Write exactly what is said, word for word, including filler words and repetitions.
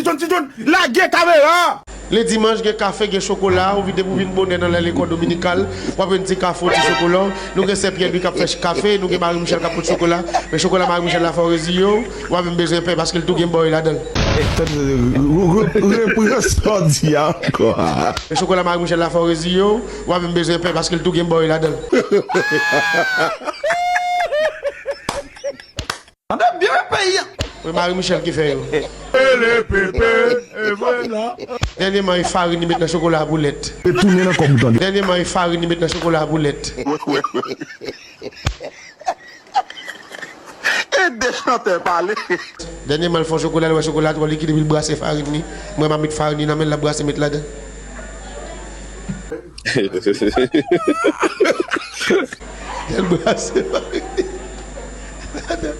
John Ti John, lage kamera! Lendi dimanch, gen kafe, gen chokola. Ou vin, depi w vin bonè nan lè lekòl dominikal, w ap jwenn ti kafe, ti chokola. Nou gen sè Pyè Lwi k ap fè kafe, nou gen Mari Michèl k ap pot chokola. Men chokola Mari Michèl la fè w reziye w. Ou pa menm bezwen pè paske l tou gen bòy ladan l. Tande, re- re- repran sa w di a ankò. Men chokola Mari Michèl la fè w reziye w. Ou pa menm bezwen pè paske l tou gen bòy ladan l. Tande byen peyi a. Men Mari Michèl ki fè yo. Pele pepe, e vwala. Dènyèman, e farin li met nan chokola a pou lèt. E tounen nan kòb ou tande. Dènyèman, e farin li met nan chokola a pou lèt. Ede chantè pale. Dènyèman, l fè yon chokola, l wè chokola twò likid, epi l brase farin li. M wè mamit farin li nan men l, l ap brase met ladan. L brase farin li ladan.